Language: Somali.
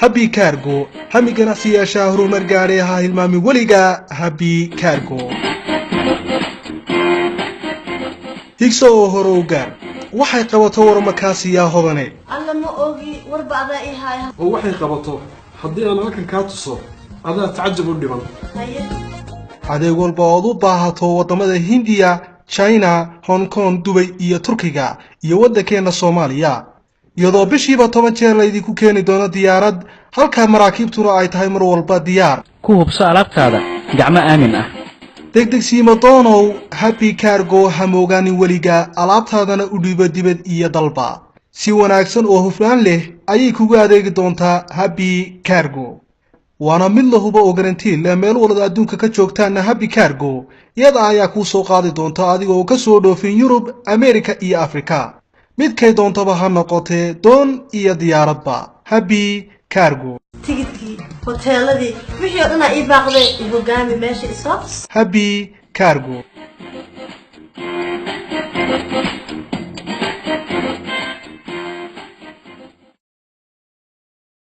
Happy Cargo, hami ganacsiyaasha horumar gaadhay, ha hilmaamin weliga Happy Cargo. Higso oo horow gaar, waxay qabato warmakaasiyaa hodane. Alla, ma ogi, warba adaa ii haaya. Oo waxay qabato haddii aan halkan kaa tuso, adaa tacajab u dhiman. Haye. Adeeg walba ood u baahato waddamada Hindiya, China, Hong Kong, Dubay iyo Turkiga iyo waddankeenna Soomaaliya, iyadoo bishiiba 10 jeer laydinku keeni doono diyaarad, halka maraakiibtuna ay tahay mar walba diyaar. Ku hubso alaabtaada gacmo aamin ah. Degdegsiima doonow Happy Cargo, ha moogaanin weliga, alaabtaadana u dhiibo dibad iyo dalba. Si wanaagsan oo hufnaan leh ayay kugu adeegi doontaa Happy Cargo, waana mid la hubo oo guarantee leh. Meel walada adduunka ka joogtaanna Happy Cargo iyada ayaa kuu soo qaadi doonta, adigoo ka soo dhoofin Yurub, Amerika iyo Afrika. Midkay doontaba ha noqotee, doon iyo diyaaradba, Happy Cargo. Tigidkii, hoteeladii, wixii oo dhanaa ii baaqday. I hogaami meesha, isoo tus. Happy Cargo.